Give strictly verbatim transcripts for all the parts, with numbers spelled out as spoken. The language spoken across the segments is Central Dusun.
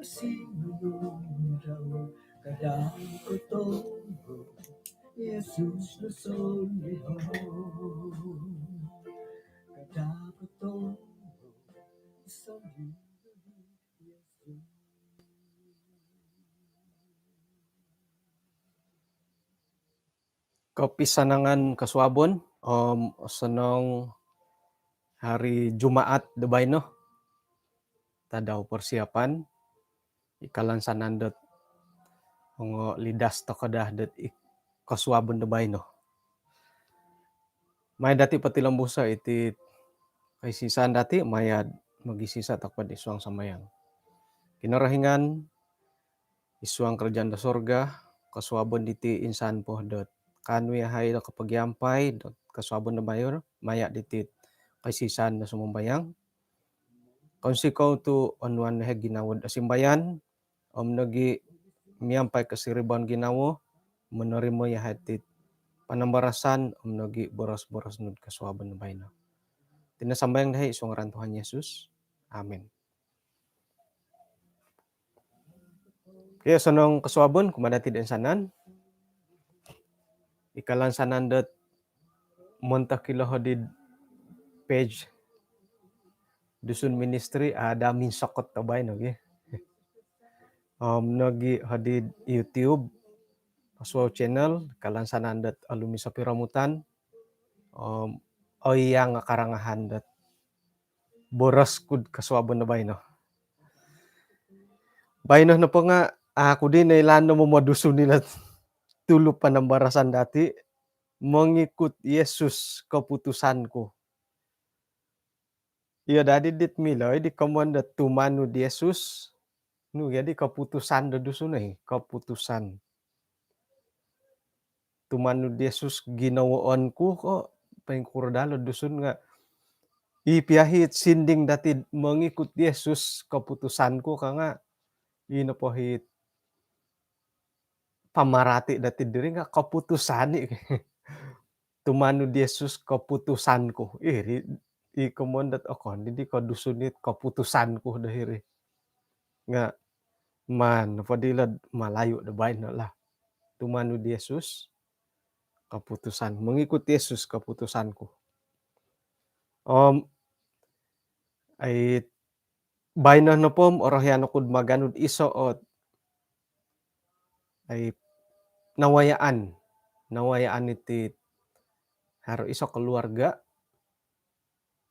Sinunudau kadang kotonggo, Yesus no soliho. Kadang kotonggo, soliho Yesus. Kopisanangan kosuabon om osonong hari Jumaat do baino. Tadau persiapan i kalansanan dot ongo lidas tokou daa dot i kosuabon do baino. Mai dati potilombuso iti koisisaan dati, maya mogisiso tokou id suang sambayang. Kinorohingan id suang kerajaan do sorga, kosuabon diti insan po dot kaanu yahai do kopogiampai dot kosuabon do baino, maya diti koisisaan do sumambayang. Kounsikou tu onuan yahai ginawo do osimbayan om nogi miampai kosiribaan ginawo, monorimo yahai dit panambarasan om nogi boros-boros nu id kosuabon do baino. Iti no sambayang dahai id suang ngaran Tuhan Yesus. Amin. Okey, osonong kosuabon kumaa dati do insanan. I kalansanan dot montok ilo hodi id page Dusun Ministry, ada minsokot do baino, okey. Om nogi hodi id YouTube, Kosuabon Channel, kalansanan dot olumis o piromutan om oiang o korongohon dot boros ku id kosuabon do baino. Baino nopo nga, a, au ku di noilaan do momodusun ilo tulu panambarasan dati, mengikut Yesus keputusanku. Iyo dadi dit milo i di komoyon do tumanud Yesus. Nu gia di keputusan do Dusun, eh, keputusan. Tumanud Yesus ginawoon ku ko, poingkuro daa lo Dusun nga. I pia it sinding dati mengikut Yesus keputusanku ka nga, i nopo it pamarati dati diri nga keputusan i. Tumanud Yesus keputusanku. Iri, i komoyon dot okon di ko Dusun it keputusanku do hiri. Nga maan po di ilo Malayu do baino lah. Tumanud Yesus keputusan, mengikut Yesus keputusanku. Om, ai, baino nopo om orohian oku do maganu do iso ot, ai, nawayaan, nawayaan iti haro iso keluarga.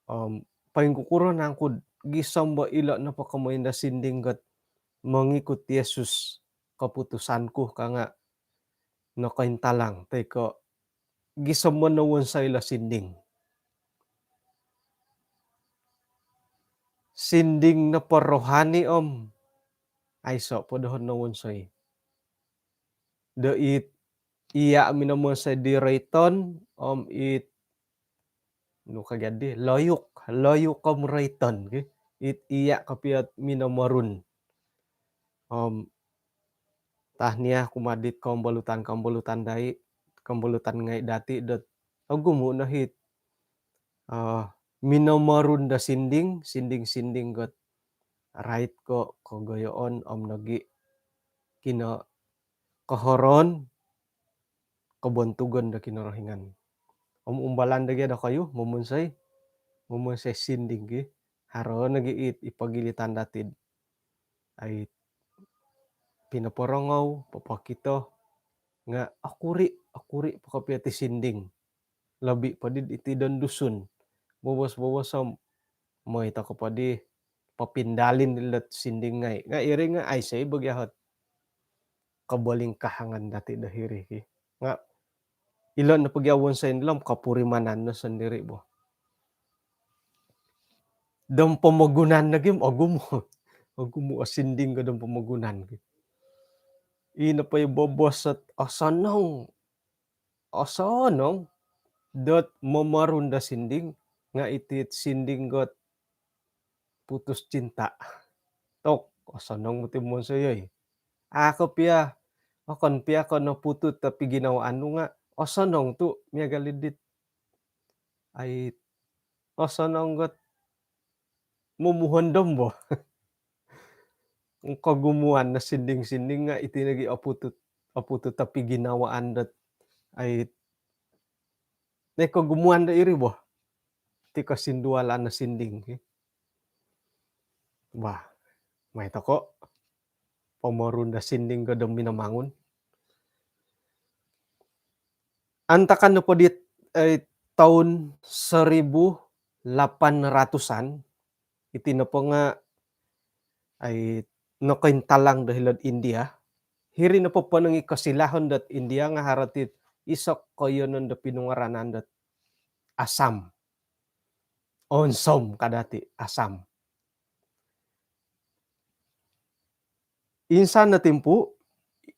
Om poingkukuro nangku do gisom bo ilo nopo komoyon do sinding dot mengikut Yesus keputusanku ka nga nokointalang toi ko gisom bo nowonsoi ilo sinding. Sinding nopo rohani om aiso po doho nowonsoi. Do it iya minomonsoi di roiton om it, nu ka gia di, loyuk, loyuk om roiton, ki. It iya kopio minomorun. Om tahniah kumaa dit kombolutan-kombolutan dai, kombolutan ngai dati dot ogumu no it, eh, minomorun do sinding, sinding-sinding dot rait ko kogoyoon om nogi kino kohoroon, kobontugon do Kinorohingan. Om umbalan do gia dokoyu momonsoi, momonsoi sinding, ki. Haro nogi it i pogilitan dati do, ai, pinoporongou, popokito nga okuri, okuri po kopio ti sinding. Lobi po di iti don Dusun. Bobos-bobos om moi tokou po di popindalin ilo sinding ngai. Nga iri nga aiso i bo gia ot kobolingkahangan dati do hiri, ki. Nga ilo nopo gia wonsoyon dilo om kopurimanan no sondiri bo. Dom pomogunan nogi om ogumu. Ogumu o sinding ko dom pomogunan, ki. I nopo i bobos ot osonong, osonong dot momorun do sinding nga iti it sinding dot putus cinta. Tok, osonong moti monsoi, oi. Au ko pia, okon pia ko noputut tapi ginawaan nu nga osonong tu miagal dit, ai, osonong dot momuhondom bo. kogumuan no sinding-sinding nga iti nogi oputut, oputut tapi ginawaan dot ai ne kogumuan do iri boh. Ti kosindualan no sinding. Wah, mai toko pomorun do sinding ko do Minamangun. Antakan nopo di eh, tahun seribu lapan ratusan, iti nopo nga ai nokointalang do hilo'd India. Hiri nopo ponong i kosilahon dot India nga haro ti iso koiyonon do pinungaranan dot Assam. Onsom ka dati, Assam. Insan no timpu,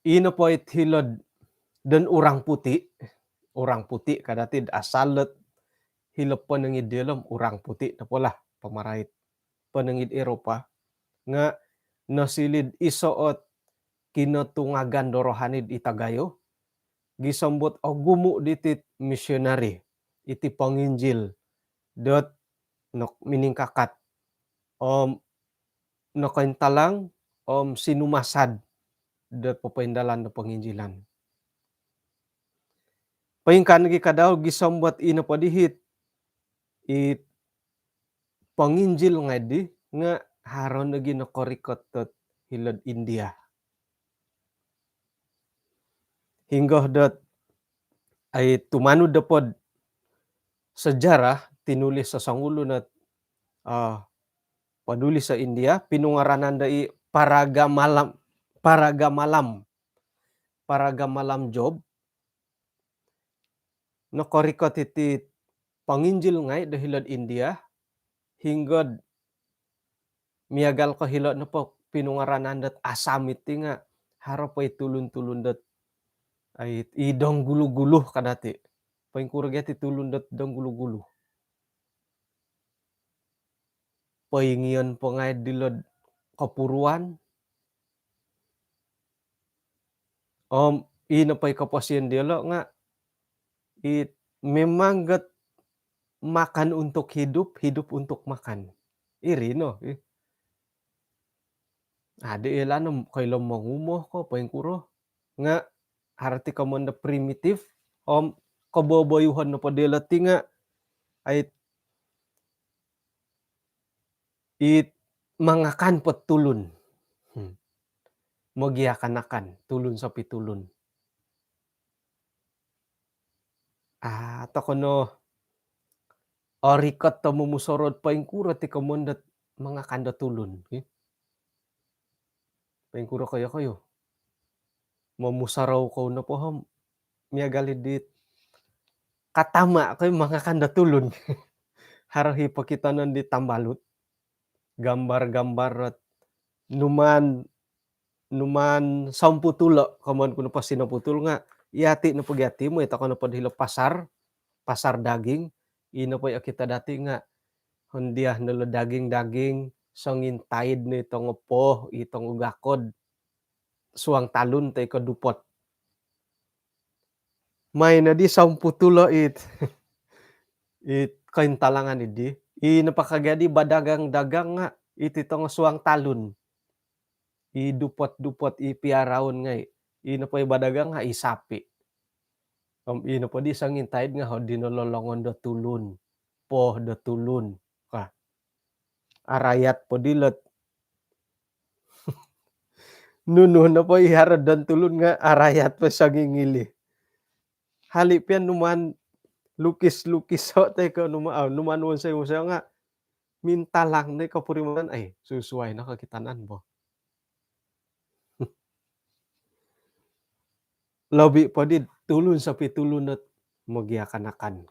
ino po it hilo'd don orang putih, orang putih ka dati asal dot hilo ponong id diolom orang putih nopo lah pamarait ponong id Eropah nga nosilid iso ot kinotungagan do rohani di tagayo, gisom dot ogumu diti misionari, iti ponginjil dot nok miningkakat om nokointalang om sinumasad dot popoindalan do ponginjilan. Poingkaa nogi kadau gisom dot ino po di hit it ponginjil ngai di nga haro nogi nokorikot dot hilo'd India. Hinggo dot ai tumanud dopod sejarah tinulis sosongulun ot ah, padulis sa India, pinungaranan do i Paragamalam, Paragamalam, Paragamalam Job. Nokorikot iti ponginjil ngai do hilo'd India, hinggo'd miagal ko hilo nopo pinungaranan dot Assam iti nga haro po i tulun-tulun dot ai i donggulu-gulu ka dati. Poingkuro gia ti tulun dot donggulu-gulu? Poingion po ngai dilo'd kopuruan. Om ino po i koposion diolo nga it memang got makan untuk hidup, hidup untuk makan. Iri no. Adi ilaan no koilo mongumo ko poingkuro. Nga haro ti komoyon do primitif om koboboyuhon nopo diolo ti nga ai it mangakan po tulun. Hmm. Mogiakan-akan tulun sopi tulun. Ah, toko no orikot to momusorou poingkuro ti komoyon dot mangakan do tulun. Poingkuro koyo-koyo. Momusorou kou nopo om miagal i dit katama koi mangakan do tulun. Haro hi pokitonon di tambalut gambar-gambar rot numaan numaan somputulo, komoyon ku nopo sinoputul nga iati nopo giati moi toko nopo di hilo pasar, pasar daging, ino po i okito dati nga hondia nolo daging-daging songintaid no i tongo poh, i tongo gakod, suang talun toi ko dupot. Mai no di somputulo it it kointalangan idi. I nopo ka gia di badagang-dagang nga iti tongo suang talun. I dupot-dupot i piaraon ngai. I nopo i badagang nga i sapi. Om i nopo di songintaid nga hodi no lolongon do tulun, poh do tulun. Ka. Arayat po dilot. Nunu nopo i haro don tulun nga arayat po songingili. Hali pian numaan lukis-lukis ho toi ko numa, ah, numaan wonsoi-wonsoi nga mintalang noi kopurimanan ai susuai no kokitanan bo. Lobi po di tulun sopi tulun dot mogiakan-akan.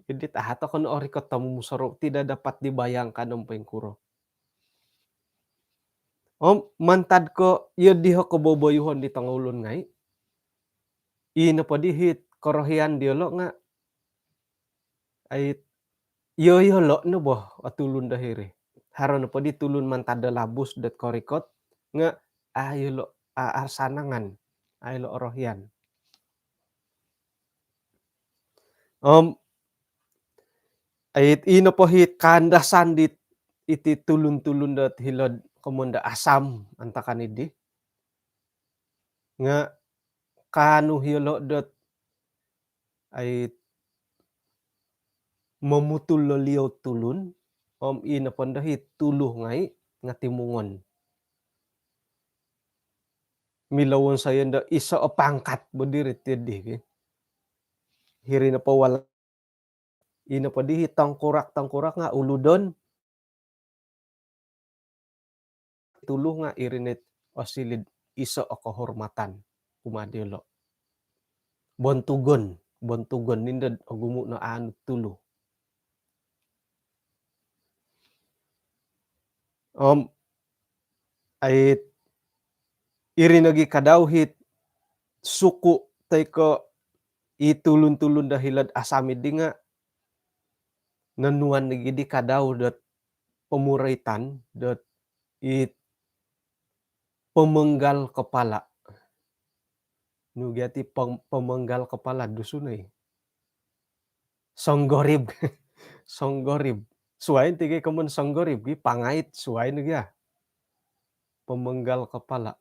Jadi tahato kono orikot tamu musorou tidak dapat dibayangkan om poingkuro. Om mantad ko iyo diho koboboyuhon di tongoulun ngai. I nopo di hit korohian diolo nga ai iyo-iyolo no bo o tulun do hiri. Haro nopo di tulun mantad do labus dot korikot nga a iyolo a arsanangan, a iyolo orohian. Om ait i nopo hit kaandasan dit iti tulun-tulun dot hilo'd komoyon do Assam antakan iddi. Nga' kaanu iyolo' dot ai momutul do liou tulun, om ino pondo hi tulu ngai' nga' timungon. Milo wonsoyon do iso' o pangkat bo diri ti di ki. Hiri nopo wal- ino poddi hi tongkurak-tongkurak nga' uludon, tulu nga' iri no it osiliu'd iso' o kohormatan kumaa diyolo'. Bontugon, bontugon nindo'd ogumu' no aanu tulu. Om ai iri nogi kadau hit suku' toi ko' i tulun-tulun do hilo'd Assam iddi nga' nonuan nogi di kadau dot pomoroitan dot i pemenggal kepala. Nu gia ti pem-, pemenggal kepala Dusun oi? Songgorib. Songgorib. Suwai ti gi komoyon songgorib gi pangait suwai no gia. Pemenggal kepala.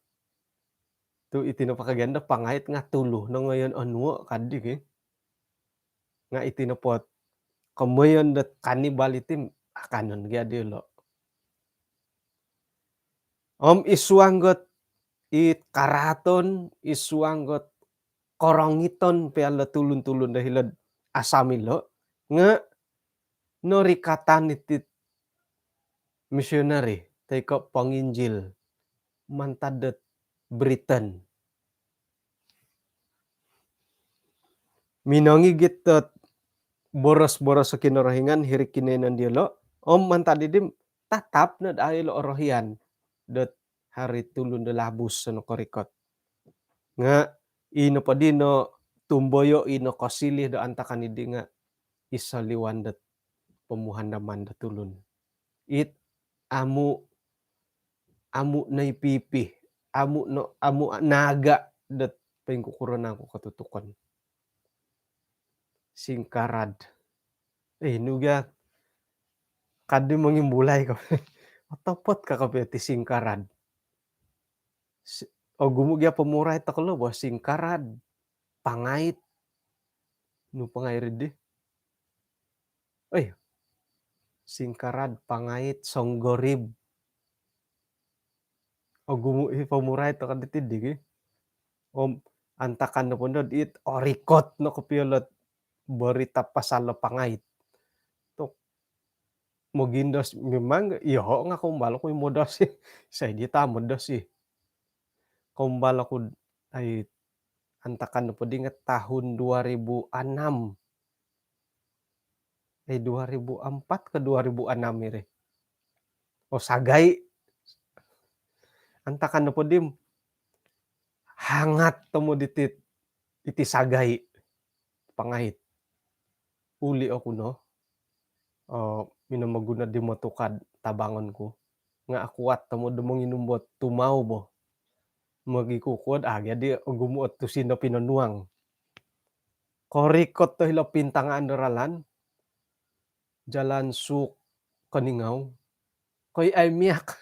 Tu iti nopo kagian do pangait nga' tulu no ngoyon onuo' kaddi ki. Nga' iti nopo komoyon dot kanibal iti akanon gia diyolo'. Om i suang got i karaaton, i suang got korongiton pia lo tulun-tulun do hilo'd Assam ilo' nga' norikatan iti't misionari toi ko' ponginjil mantad dot Britain. Minongigit dot boros-boros o Kinorohingan hiri' kinoiyonon diyolo', om mantad iddi tatap nod ai lo orohian dot haro i tulun do labus o nokorikot. Nga' ino poddi no tumboyo' i nokosiliu do antakan iddi nga' i soliwan dot pomuhandaman do tulun. It amu', amu' noipipi, amu' no, amu' naaga' dot poingkukuro nangku kotutukon. Singkarad. Eh, nu gia kaddi mongimbulai ko. Otopot ka kopio ti singkarad. Si-, ogumu' gia pomurai toko lo bo singkarad, pangait. Nu pangait ri di? Oi, singkarad, pangait, songgorib. Ogumu' i pomurai toko diti di gi. Om antakan nopo ndo dit orikot no kopio lot berita pasal lo pangait. Tok mogindos memang, iyoho' nga' kombal oku i modosi. Isai di ta modosi. Kombal oku ai antakan nopo di nga' tahun dua ribu enam. Eh, dua ribu empat ke dua ribu enam iri. Oh, sagai. Antakan nopo di hangat tomod iti, iti sagai pangait. Uli' oku no, eh, minomoguno di motukad tabangon ku. Nga' akuat tomod do monginum bo tumau bo. Mogikukuod, ah, jadi ogumu' o tusin do pinonuang. Korikot do hilo' pintangaan do ralan, Jalan Suk Keningau. Koi ai miak.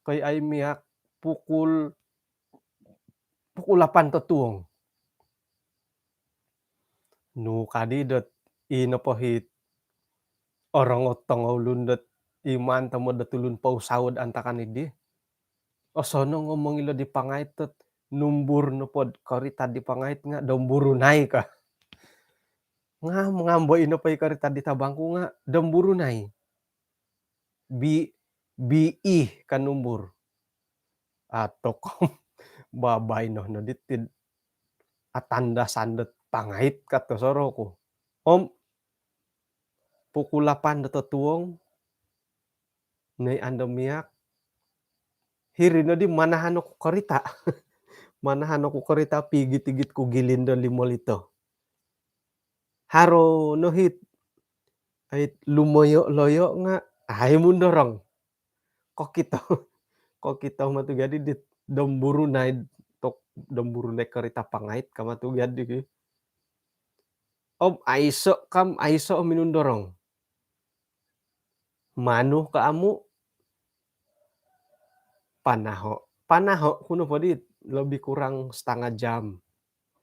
Koi ai miak pukul, pukul lapan totuong. Nu kadi dot ino po hit orongou tongoulun dot iman tomod dot tulun pousaud antakan idi. Osonong o mongilo di pangait dot numbur nopod korita di pangait nga' domburu nai ka. Nga' mongamboi nopo i korita di tabangku nga' domburu nai. Bi-, B E ka numbur. Atok babaino no diti'd atandasan dot pangait ka tosoroku. Om pukul lapan do totuong, noi ando miak, hiri nodi manahan oku korita. Manahan oku korita, pigit-igit ku gilin do limo lito. Haro no hit, ai, lumoyo-loyo nga' ai mundorong. Kokito, kokito matu gadi dit domburu nai, tok domburu nai korita pangait ka matu gadi ki. Om aiso' kam, aiso' minundorong. Manu ka amu? Panaho. Panaho ku nopo di lebih kurang setengah jam.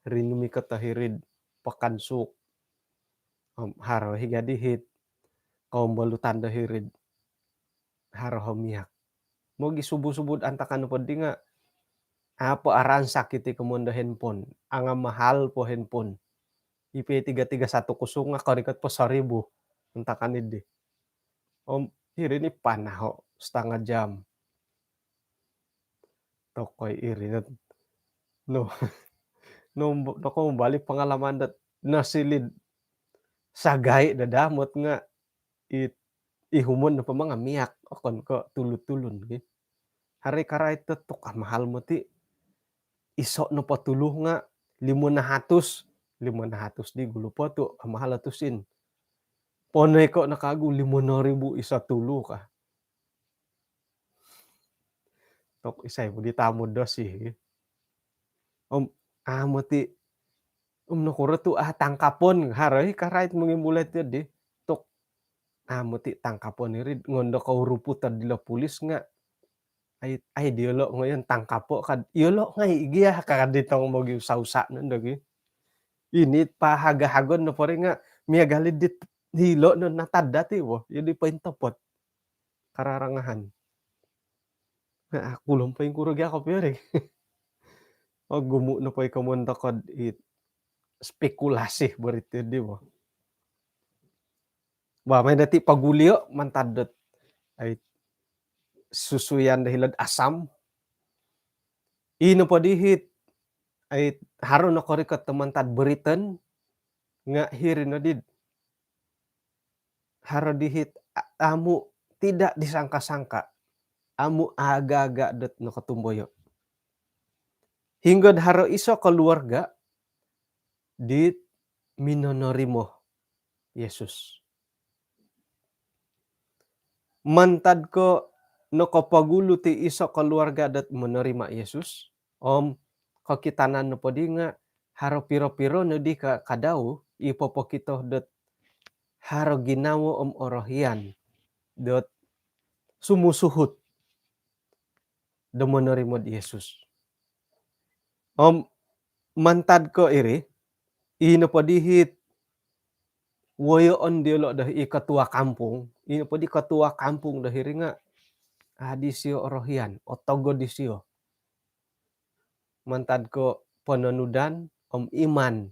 Rinumikot hiri'd Pekan Suk. Om haro hi gadi hit. Kombolutan do hiri'd. Haro ho miak. Mogisubu-subu antakan nopo di nga apo aransak iti komoyon do handphone. Anga mahal po handphone. I P tiga tiga satu kosong nga korikot po seribu. Antakan idi. Om hiri ni panaho setengah jam. Tokoi iri no. No, no, nokombali pengalaman dot nosilid sagai dadamot nga i, ihumon nopo manga miak okon ko tulun-tulun gi. Hari karai tetuk ah mahal moti. Iso nopo tulu nga limo nahatus, limo nahatus di gulu po tu ah mahal atusin. Ponoi ko nakagu limo no ribu iso tulu ka. Tok isai po di tamu dosi. Om, ah, moti, om, nokuro tu, ah, tangkapon, haro i karait mongimulai ti di. Tok, ah, moti tangkapon iri, ngondo ko ruputan dilo pulis nga. Ai, ai, diolo ngoyon tangkapo kad, iolo ngai igia kad di tong mogiusa-usa nondo gi. Ini pahaga-hagon nopo ri nga, miagal i dit hilo no natad dati wo, iyo di pointopot. Kararangahan. Nah, aku lom poingkuro gia kopio ri. Ogumu nopo i komoyon toko di spekulasi berita di wo. Bah, main dati pagulio mantad dot ai susuyan do hilo'd Assam. Ino po di hit ai haro nokorikot do mantad Britain nga hiri no did. Haro di hit a-, amu tidak disangka-sangka. Amu aga-aga dot nokotumboyo. Hinggod haro iso keluarga dit minonorimo Yesus. Mantad ko nokopogulu ti iso keluarga dot monorima Yesus, om kokitanan nopo di nga haro piro-piro no di ka-, kadau i popokito dot haro ginawo om orohian dot sumusuhut do monorimo di Yesus. Om mantad ko iri, i nopo di hit woyoon diolo do i ketua kampung, i nopo di ketua kampung do hiri nga adi sio orohian, otogod isio. Mantad ko pononudan om iman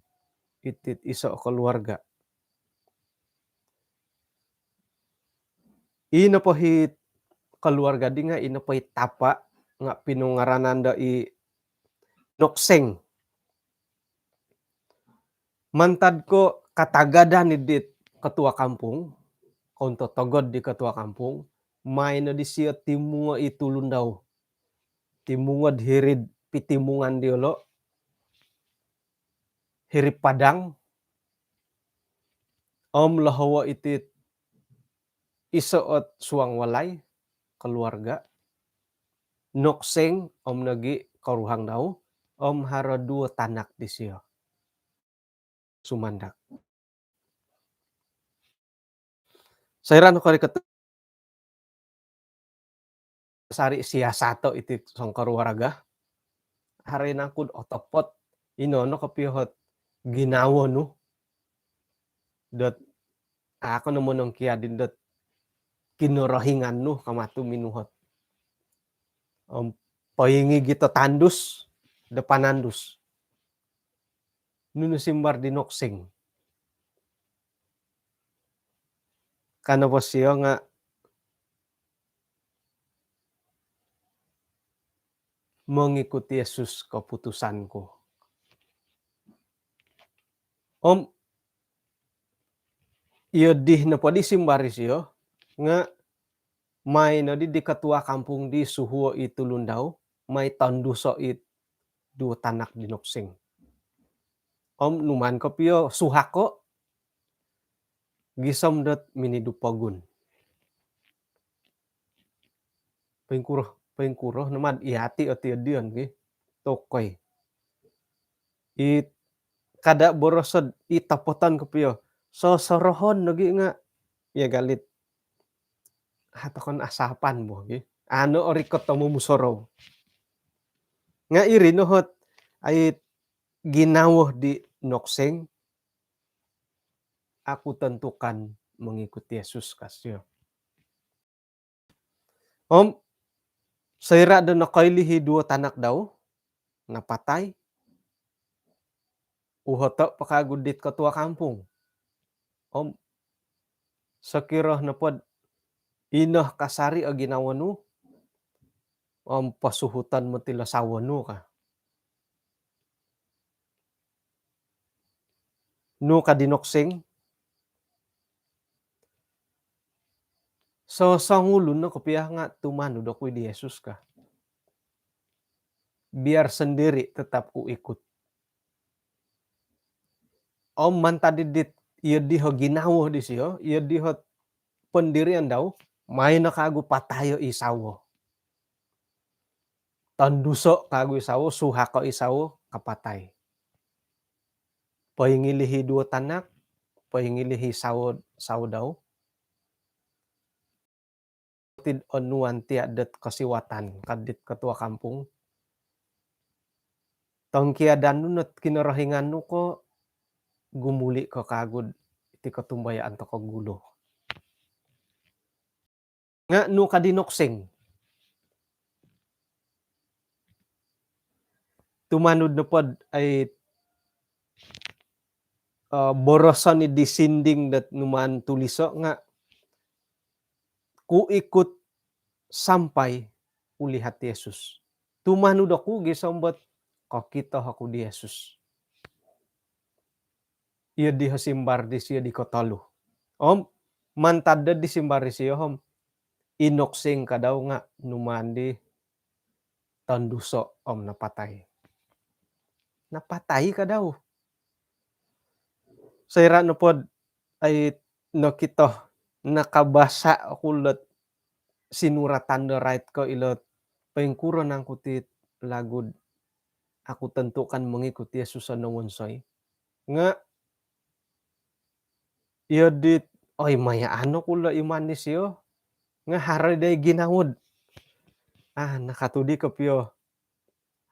itit iso keluarga. I nopo hit keluarga di nga i nopo hit tapa nga pinungaranan do i Nokseng. Mantad ko katagadan i dit ketua kampung, konto togod di ketua kampung, mai no disio timungo i tulun dau. Timungo d hiri'd pitimungan diolo, hiri padang, om lohowo itit iso ot suang walai, keluarga, Nokseng om nogi koruhang dau, om haro duo tanak disio. Sumandak. Soira nokorikot sari siasato iti songkoruaraga. Hari nangkud otopot, ino no kopio hot ginawo nu. Dot, ako no monongkiad dot Kinorohingan nu kama tu minuhot. Om poingi gito tandus, do panandus. Nunu simbar di Nokseng. Kano po sio nga mengikuti Yesus keputusanku. Om iyo di nopo di simbar isio nga mai no di di ketua kampung di suhuo i tulun dau, mai tonduso i duo tanak di Nokseng. Om numan kopio suhako gisom dot minidu pogun. Poingkuro, poingkuro no mad iyati oti odion ki. Tokoi. I kada boroso d i topoton kopio. Sosorohon nogi nga miagal it Hatokon asapan bo gi. Ano orikot o momusorou. Nga iri no hot ai ginawo di Nokseng, aku tentukan mengikut Yesus, ka sio. Om soira do nokoili i duo tanak dau, napatai, uhoto po kagu dit ketua kampung. Om sokiro nopod ino kasari o ginawo nu, om posuhuton moti lo sawo nu, ka. Nu ka di Nokseng, so songulun no kopio nga tumanud oku di Yesus, ka. Biar sendiri tetap ku ikut. Om mantad di dit, iyo diho ginawo disio, iyo diho pendirian dau, maai no kagu patayo i sawo. Tonduso kagu i sawo, suhako i sawo, kapatai. Poingili i duo tanak, poingili i sawo, sawo dau. Tid onuan tia dot kosiwatan, ka dit ketua kampung. Tongkiadan nu not Kinorohingan nu ko gumuli ko kagu diti kotumbayaan toko gulu. Nga nu ka di Nokseng. Tumanud nopod ai, eh, boroson i di sinding dot numaan tuliso nga, ku ikut sampai ulihat Yesus. Tumanud oku gisom bot kokito oku di Yesus. Iyo diho simbar disio di kotolu. Om mantad do di simbar disio, om i Nokseng ka dau nga numaan di tonduso om napatai. Napatai ka dau. Soira nopod ai nokito, nakabasa oku lot sinuratan do rait ko ilot poingkuro nangku ti lagu dot aku tentukan mengikut Yesus o nowonsoi. Nga iyo dit, oi, mayaan oku lo iman disio. Nga haro dai ginawo dot, ah, nakatudi kopio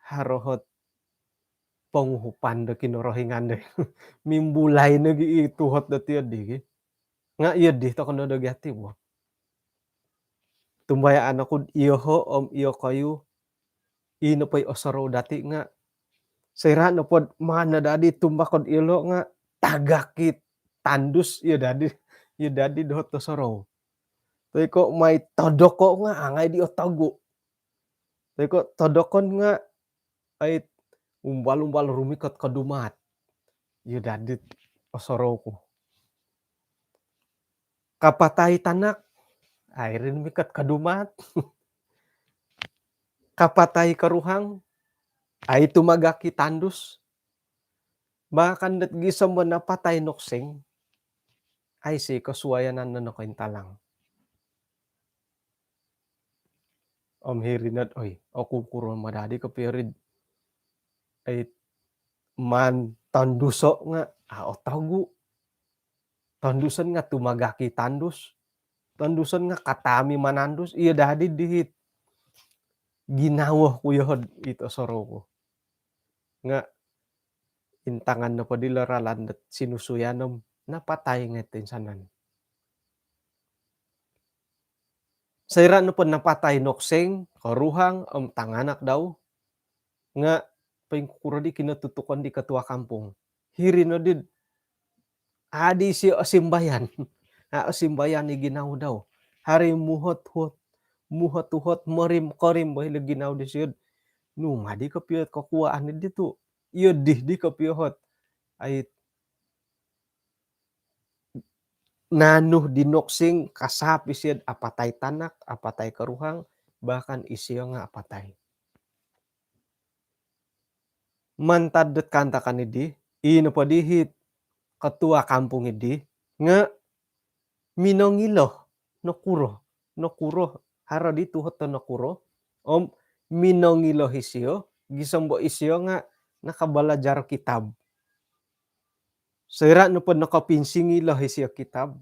haro hot ponguhupan do Kinorohingan do. Mimbulai nogi i tuhot dot iyo di gi. Nga iyo di toko no do gati bo. Tumbayaan oku dot iyoho om iyokoyu, i nopo i osorou dati nga, soira nopod maan no dadi tumbakod iyolo nga tagak i tandus, iyo dadi, iyo dadi dohot osorou. Toi ko mai todoko nga angai di otogu. Toi ko todokon nga ai umbal-umbal rumikot ko dumaat. Iyo dadi osorou ku. Kapatai tanak, ai ri mikot ko dumaat. Kapatai koruhang, ai tumagak i tandus. Bahkan dot gisom bo napatai Nokseng, aiso kosuayanan no nokointalang. Om hiri not, oi, oku kuro madadi kopio rid, ai, maan tonduso nga, ah, otogu. Tonduson nga tumagak i tandus. Tonduson nga kataami manandus. Iyo dadi dihit ginawo ku yoho dot osorou ku. Nga intangan nopo dilo ralan dot sinusuyan om napatai ngai toinsanan. Soira nopo napatai Nokseng, koruhang om tanganak dau, nga poingkuro di kinotutukon di ketua kampung. Hiri no did adi sio osimbayan. A, osimbayan i ginawo dau. Hari muhot-uhot, muhot-uhot, morim-korim bo hilo ginawo disio. Nu madi kopio kokuaan di tu. Iyo dih di kopio hot. Ai nanu di Nokseng kasap isio apatai tanak, apatai koruhang, bahkan isio nga apatai. Mantad dot kaantakan idi, i nopo dihit ketua kampung idi nga minongilo, nokuro, nokuro, haro di tuhot do nokuro, om minongilo isio, gisom bo isio nga nakabalajar kitab. Soira nopo nokopinsingilo isio kitab,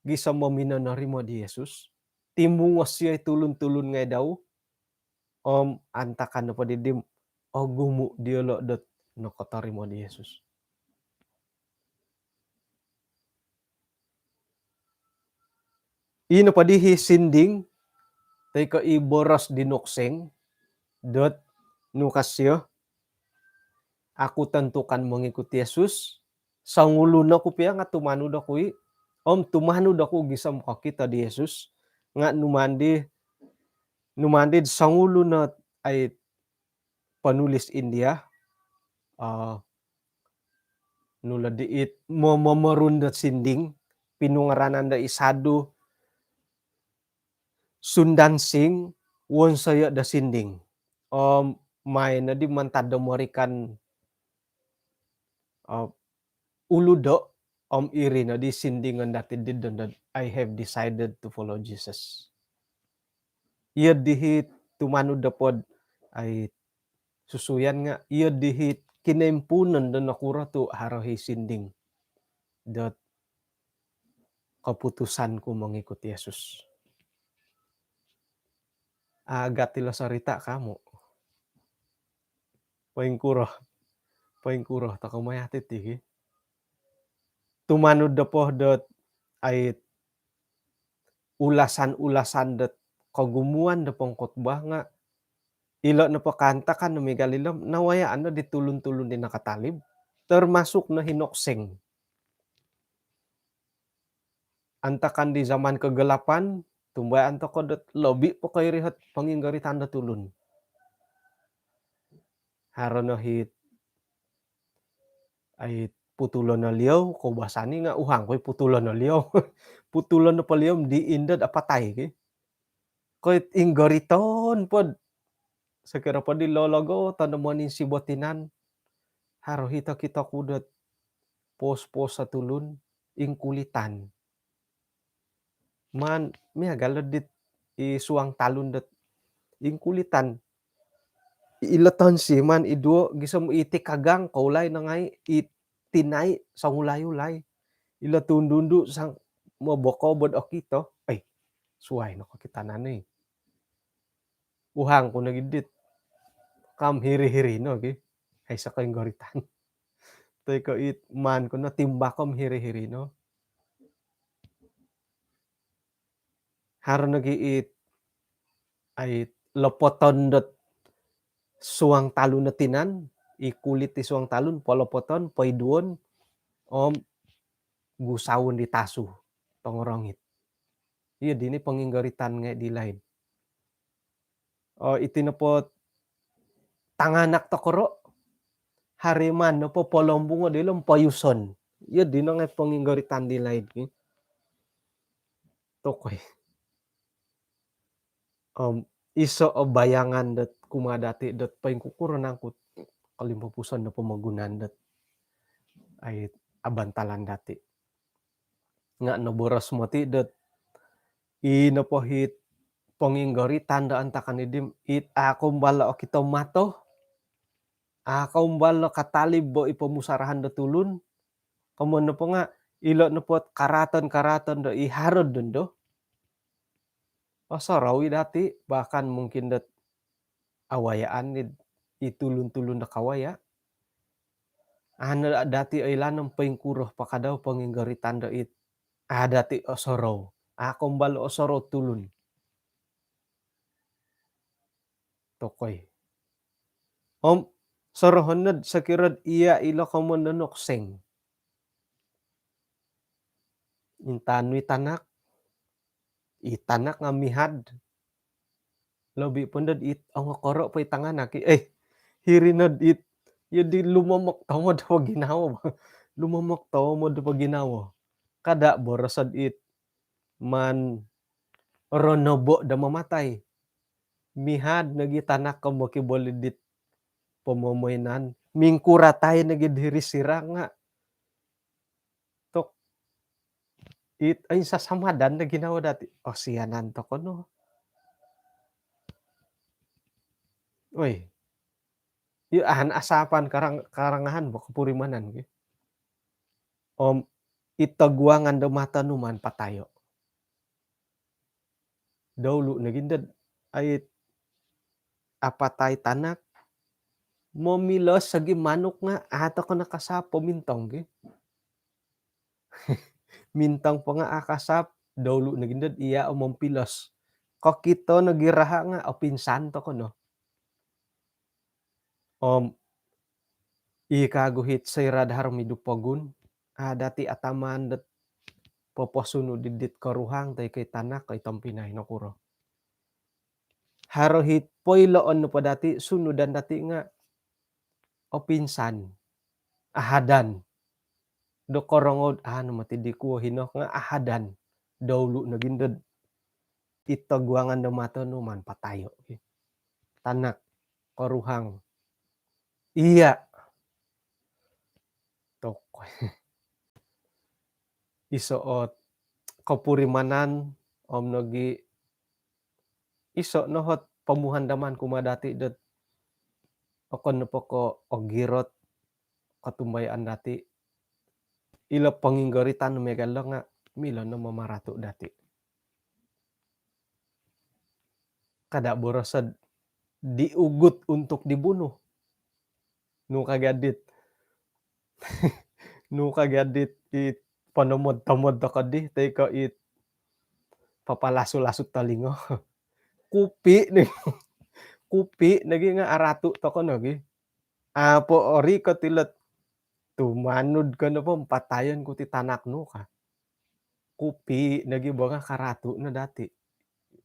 gisom bo minonorimo di Yesus, timungos isio i tulun-tulun ngai' dau, om antakan nopo diddi om ogumu' diyolo' dot nokotorimo di Yesus. Ii nopo di hi sinding toi ko' i boros di nokseng dot nukas isio, "Aku tentukan mengikut Yesus, songulun oku pia nga' tumanud oku i', om tumanud oku gisom kokito di Yesus." Nga' numaan di, numaan di songulun o ai penulis India, eh, nunu di it mo-, momorun do sinding, pinungaranan do i Sadhu Sundar Singh, wonsoyo' do sinding. Om main noddi mantad do American, eh, uludo', om iri noddi sindingon dati' diddi dot, "I have decided to follow Jesus." Iyo di hi tumanud do pod ai susuyan nga' iyo di hi kinoimpuunon do nokuro tu' haro hi sinding dot, "Keputusanku mengikut Yesus." Agat ilo sorita' kamu. Poingkuro, poingkuro toko' maya' titi ki. Tumanud do po dot ai ulasan-ulasan dot kogumuan do pongkotbah nga' ilo nopo kaantakan do miagal ilo nawayaan no di tulun-tulun di nakatalib, termasuk no hi nokseng. Antakan di zaman kegelapan, tumbayaan toko' dot lobi po ko' iri ot ponginggoritan do tulun. Haro no hi ai putulon o liou, koubasani nga' uhang ko' i putulon o liou. Putulon o po liou om di indod apatai ki. Ko' i inggoriton pod. Sokiro pod di lologoton do moninsibo tinan, haro hi tokito ku dot pos-pos o tulun, ingkulitan. Maan miagal o dit i suang talun dot ingkulitan. Ilo tonsi maan iduo gisom iti kagang koulai no ngai', i tinai songulai-ulai. Ilo tundu-undu sang moboko bod okito. Ai, suwai no kokitanan oi. Uhang ku no gi dit. Kam hiri-hiri no gi. Ai, soko inggoritan. Toi ko' it maan ku no timbako om hiri-hiri no. Haro nogi it ai lopoton dot suang talun o tinan, i kulit di suang talun, polopoton, poiduon, om gusawon di tasu, tongorongit. Iyo dino ponginggoritan ngai' di laid. O, iti nopo tanganak tokoro', haro i maan nopo polombungo' dilo om poyuson. Iyo dino ngai' ponginggoritan di laid ki. Tokoi. Om iso' o bayangan dot kumaa dati' dot poingkukuro nangku kolimpupuson do pomogunan dot ai abantalan dati'. Nga' noboros moti' dot i nopo hit ponginggoritan do antakan iddi om it a' koumbal o okito mato, a' koumbal o katalib bo i pomusarahan do tulun. Komoyon nopo nga' ilo' nopo ot karaaton-karaaton do i haro'd dondo, osorou i' dati', bahkan mungkin dot awayaan i', i tulun-tulun do kawaya'. A' no dati' oilaan om poingkuro po kadau ponginggoritan do it a' dati' osorou, a' koumbal osorou tulun. Tokoi. Om sorohon nod sokiro'd iya' ilo komoyon do nokseng. Intaan nu i tanak, i tanak nga' mihad. Lobi' po nod it ongokoro' po i tanganak i', eh, hiri nod it, iyo di lumomok tomod po ginawo. Lumomok tomod po ginawo. Kada' boroso'd it maan ronobo' do mamatai. Mihad nogi tanak ko mokibolid dit pomomoinan, mingkuratai nogi'd hiri sira' nga' tok it oinsasamadan do ginawo dati'. Osianan toko' no. Oi. Iyo, ahan asapan karang-, karangahan bo kopurimanan ki. Om it toguangan do mato nu maan patayo'. Doulu' nogi' ndo'd ai apatai tanak, momilos ogi manuk nga' a' toko' nakasaap pomintong gi. Mintong po nga' a' kasaap, doulu' nogi' ndo'd iya' o mompilos. Kokito nogi' raha' nga' opinsan toko' no. Om i kagu hit soira'd haro midu pogun, a' dati' ataman dot poposunud id dit koruhang toi ko' i tanak ko' i tompinai, nokuro. Haro hit poiloon nopo dati', sunudan dati' nga' opinsan, ahadan. Do korongou'd a' no moti di kuo hino nga' ahadan. Doulu' nogi' ndo'd i toguangan do mato nu maan patayo'. Tanak, koruhang. Iya'. Tok. Iso' ot kopurimanan om nogi' iso' no hot pomuhandaman kumaa dati' dot okon nopo ko' ogirot kotumbayaan dati', ilo ponginggoritan miagal lo nga' milo no mamaratu' dati'. Kada' boroso'd diugut untuk dibunuh. Nu ka gia dit, nu ka gia dit i ponomod-tomod toko' di, toi ko' i papalasu-lasu' tolingo. Kupi' ni, kupi' nogi' nga' aratu' toko' nogi'. Apo orikot ilo't tumanud ko nopo patayon ku ti tanak nu ka. Kupi' nogi' bo nga' karatu' no dati'.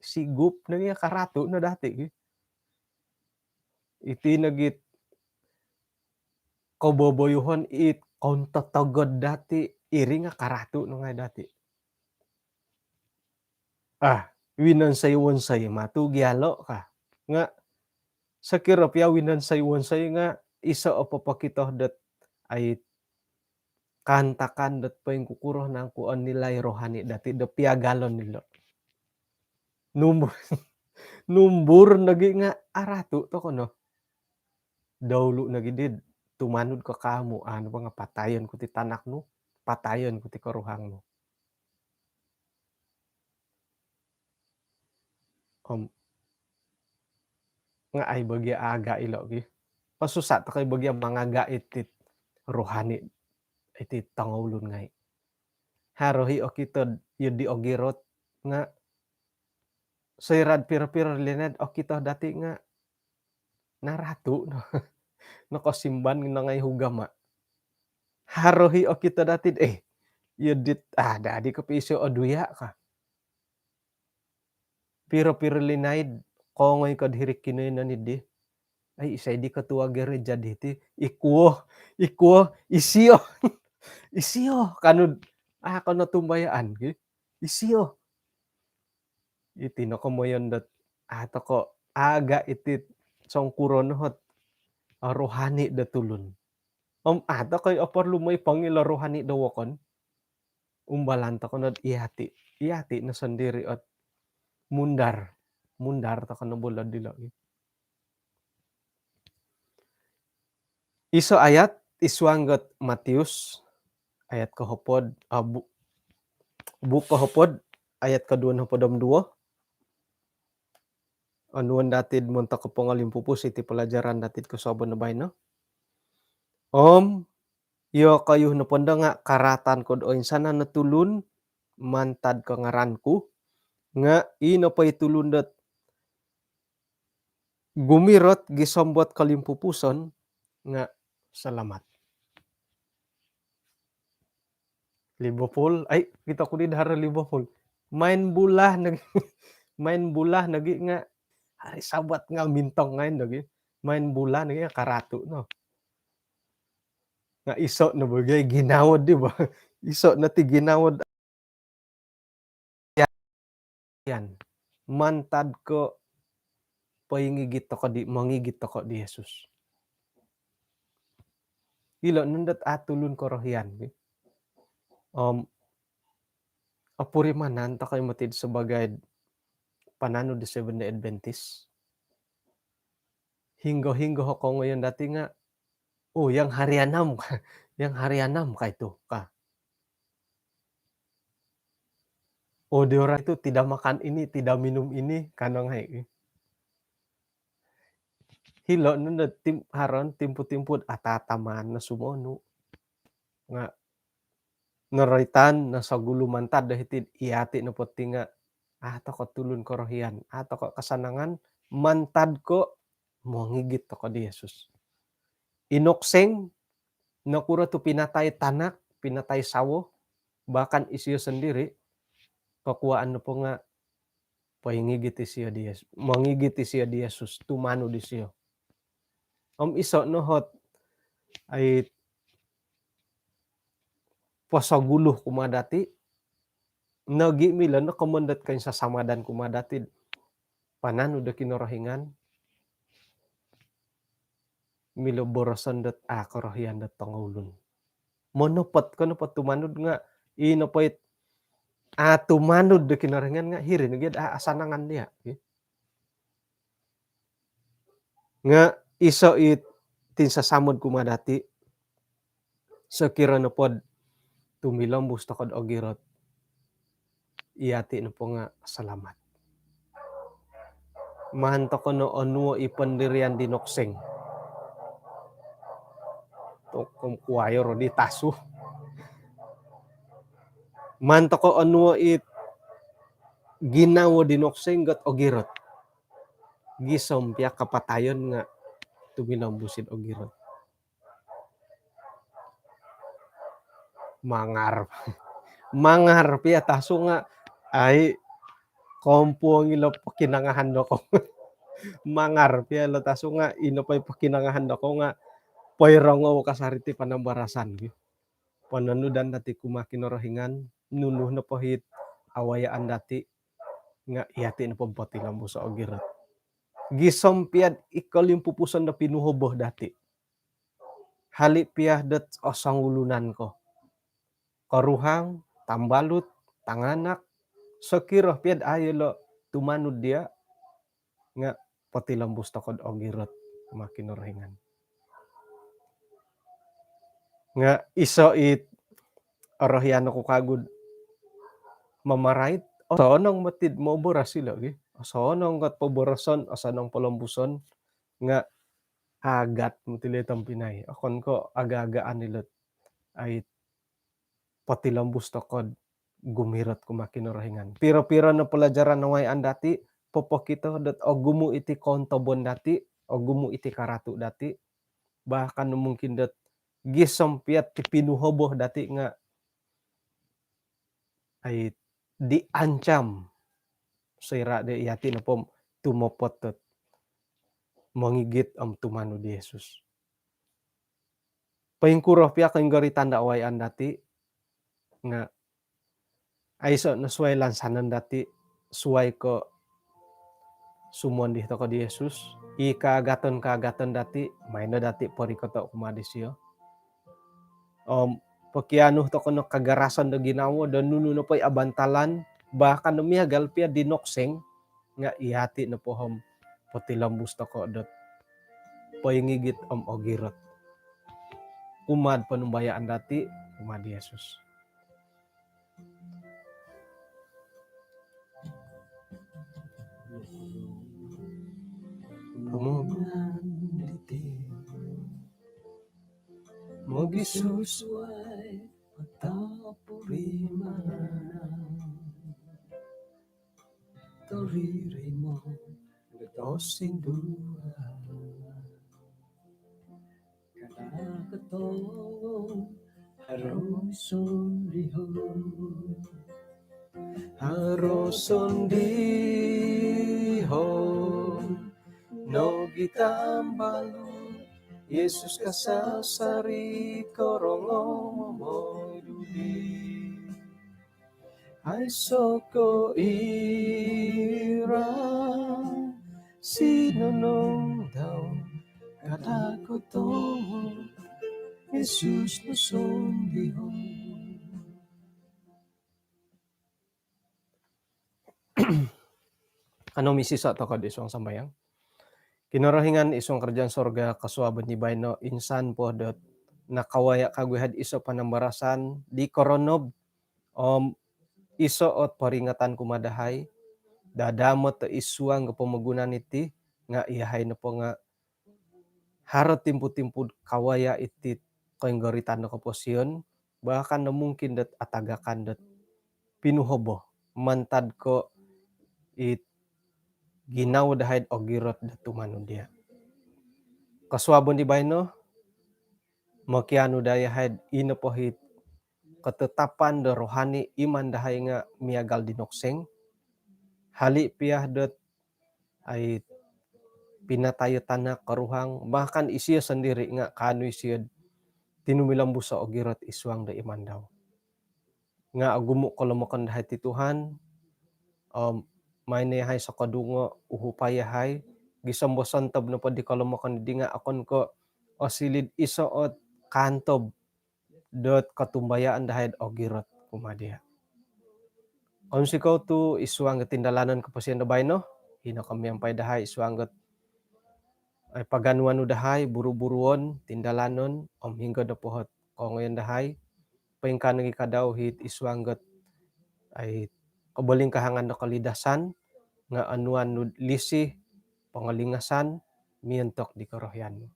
Sigup nogi' nga' karatu' no dati' gi. Iti nogi't koboboyuhon it kountotogod dati', iri nga' karatu' no ngai' dati'. Ah, winonsoi-wonsoi matu' gialo' ka. Nga' sokiro pia winonsoi-wonsoi nga' iso' o popokito dot ai kaantakan dot poingkukuro nangku o nilai rohani dati' do piagalon ilo'. Numbur, numbur nogi' nga' aratu' toko' no. Doulu' nogi' di tumanud ko kaamu', anu po nga' patayon ku ti tanak nu, patayon ku ti koruhang nu. Om nga' ai bagi' aga' ilo' gi. Pasusa' toko' i bagi' mangaga' iti rohani, iti tongoulun ngai'. Haro hi okito'd iyo di ogirot nga' soira'd piro-piro linaid okito dati' nga' naratu' no. Nokosimban no ngai' hugama'. Haro hi okito dati'd, eh, iyo dit, ah, dadi kopi iso' oduya' ka. Piro-piro linaid kongoi ko'd hiri'd kinoiyonon iddi. Ai, isai di ketua gereja diti? Ikuo, ikuo, isio. Isio, kanu'd, ah, kono tumbayaan, gi. Isio. Iti no komoyon dot, ah, toko' aga' iti songkuro no hot, ah, rohani do tulun. Om, ah, toko' i oporlu moi pongilo rohani do wokon. Umbalan toko' nod iyati'. Iyati' no sondiri' ot mundar. Mundar toko' no bolod dilo'. Iso' ayat, id suang dot Matius, ayat kohopod, ah, bu-, buuk kohopod, ayat koduo nohopod om duo. Onuon dati'd montok kopongolimpupuson iti pelajaran dati'd kosuabon do baino. Om iyokoyu nopondo nga' karaatan ko'd oinsanan o tulun mantad ko ngaran ku, nga' i nopo i tulun dot gumirot gisom dot kolimpupuson nga' salamat. Liverpool, ai, kito ku di dahar Liverpool. Main bola nogi, main bola nogi nga' hari Sabat nga' mintong ngai' nogi. Main bola nogi nga' karatu' no. Nga' iso' no bo gia ginawo'd di bo. Iso' no ti ginawo'd. Yan. Mantad ko poingigit toko' di, mongigit toko' di Yesus. Ilo' nondot a' tulun korohian, ki. Om opurimanan toko' i moti'd sabagai'd pananud di Seventh Day Adventist. Hinggo-hinggo o kongoyon dati' nga', "Oh, yang hari enam, yang hari enam kah itu?" kah. Oh, dia orang itu tidak makan ini, tidak minum ini, kano ngai. Hilo' nondo tim, haro no timpu-timpu atataman no sumonu. Nga' noroitan no sogulu mantad do hiti'd iyati' nopo ti nga' a' toko' tulun korohian, a' toko' kasanangan mantad ko' mongigit toko' di Yesus. I nokseng, nokuro tu pinatai tanak, pinatai sawo, bahkan isio sondiri', kokuaan nopo nga' poingigit isio di Yes-, mongigit isio di Yesus, tumanud isio. Om iso' no hot ai posogulu kumaa dati', nogi' milo no komoyon dot koinsasamadan kumaa dati', pananud do Kinorohingan, milo boroson dot a' korohian dot tongoulun. Monopot ko nopo tumanud nga' i nopo it a' tumanud do Kinorohingan nga' hiri nogi a' asanangan diya'. Nga' iso' it tinsasamod kumaa dati', sokiro nopod tumilombus toko'd ogirot, iyati' nopo nga' salamat. Maan toko' no onuo' i pendirian di nokseng. Toko' kuwayo ro di tasu. Maan toko' onuo' it ginawo di nokseng got ogirot. Gisom piya kapatayon nga' tumilombus id ogirot. Mangar. Mangar piya tasu nga' ai kompuong ilo pokinongohon dokou. Mangar piya ilo tasu nga' ino poi pokinongohon dokou nga' poirongou kasari ti panambarasan gi. Pononudan dati' kumaa Kinorohingan, nunu nopo hit awayaan dati' nga' iyati' nopo potilombus o ogirot. Gisom piya'd i kolimpupuson do pinuhobo dati'. Hali' piya dot osongulunan ko. Koruhang, tambalut, tanganak, sokiro piya'd a' iyolo' tumanud diya', nga' potilombus toko'd ogirot kumaa Kinorohingan. Nga' iso' it orohian oku kagu'd mamarait, osonong moti'd moboros ilo' gi. Osonong got poboroson, osonong polombuson, nga' agat moti ilo' tompinai. Okon ko' aga-agaan ilo't ai potilombus toko'd gumirot kumaa Kinorohingan. Piro-piro no palajaran nawayaan dati', popokito dot ogumu' iti koontobon dati', ogumu' iti karatu' dati', bahkan mungkin dot gisom piya'd ti pinuhobo dati' nga' ai diancam soira' di iyati' nopo tumopot dot mongigit om tumanud di Yesus. Poingkuro piya koinggoritan do awayaan dati' nga' aiso' no suwai lansanon dati', suwai ko' sumondi toko' di Yesus, i kaagaton-kaagaton dati', maino dati' porikoto' kumaa disiyo. Om pokianu toko' no kagarasan do ginawo, do nunu nopo i abantalan, bahkan do miagal piya di nokseng, nga' iyati' nopo om potilombus toko' dot poingigit om ogirot. Kumaa'd ponumbayaan dati', kumaa'd Yesus. Pomogunan diti mogisusuai atau purimanan. Toririmo do tosindua. Kada kotong haro sondihon. Haro sondihon nogi tambalut. Yesus kasasari korongou momoidudi. Aiso' ko' ira sinonong dau, kada' ko' tomo Yesus no sondihon. Kanou misiso' toko'd isuang sambayang. Kinorohingan isuang karajaan sorga, kosuabon di baino insan po dot nakawaya' kagu iha'd iso' panambarasan di koronob om iso ot poringatan kumaa dahai, dadamot do isuang do pomogunan iti, nga iyahai nopo nga haro timpu-timpu kawaya iti koinggoritan do koposion, bahkan no mungkin dot atagakan dot pinuhobo, mantad ko it ginawo dahai do ogirot do tumanud dia. Kosuabon di baino, mokianu dahai do ino po it ketetapan do rohani iman dahai nga miagal di nokseng, hali pia dot ai pinatayo tanak koruhang, bahkan isio sendiri nga kaanu isio tinumilombuso ogirot isuang do iman dau. Nga ogumu kolomokon dahai ti Tuhan, om, maino yahai sokodungo, uhupai yahai, gisom do sontob nopo di kolomokon di nga okon ko osiliu do iso ot kaantob dot kotumbayaan dahai do ogirot kumaa dia. Kounsikou tu isuang do tindalanon koposion do baino, ino ko miampai dahai isuang dot ai paganuan nu dahai, buru-buruon, tindalanon, om hinggo do pohot kongoyon dahai, poingkaa nogi ka dau it isuang dot ai kobolingkahangan do kolidasan, nga onuan nu lisi, pongolingasan, miontok di korohian nu.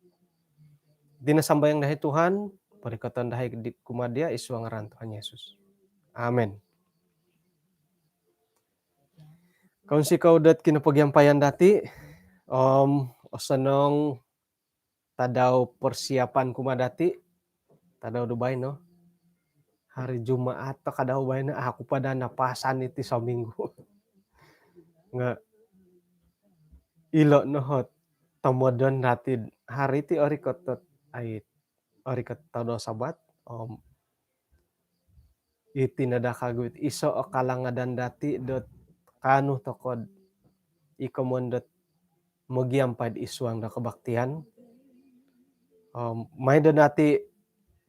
Dino sambayang dahai Tuhan, porikoton dahai di kumaa dia isuang ngaran Tuhan Yesus. Amen. Kounsikou dot kinopogiampayan dati, om osonong tadau persiapan kumaa dati, tadau do baino. Hari Jumaat tokadau baino, aku po daa napasan iti sominggu. Nga ilo no ot tomodon dati hari ti orikot dot ai, orikot tadau Sabat, om, iti no daa kagu it iso o kalangadan dati dot kaanu tokou do ikomon dot mogiampai do isuang do kebaktian. Om, maai do dati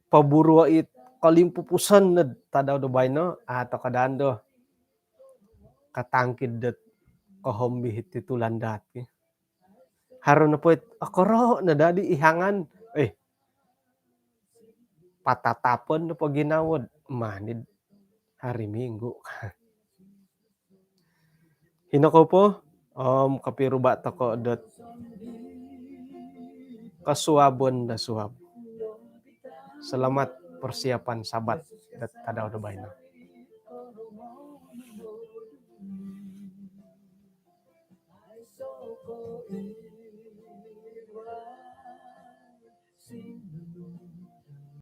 poburuo it kolimpupuson no do tadau do baino, a tokou daa do katangkid dot kohombi it tulandaat ki. Haro nopo it okoro no daa di ihangan, eh, patatapon nopo ginawo do maan id hari Minggu. Hino kou po, om, kopiruba tokou dot kosuabon do suab. Selamat persiapan Sabat dot tadau do baino.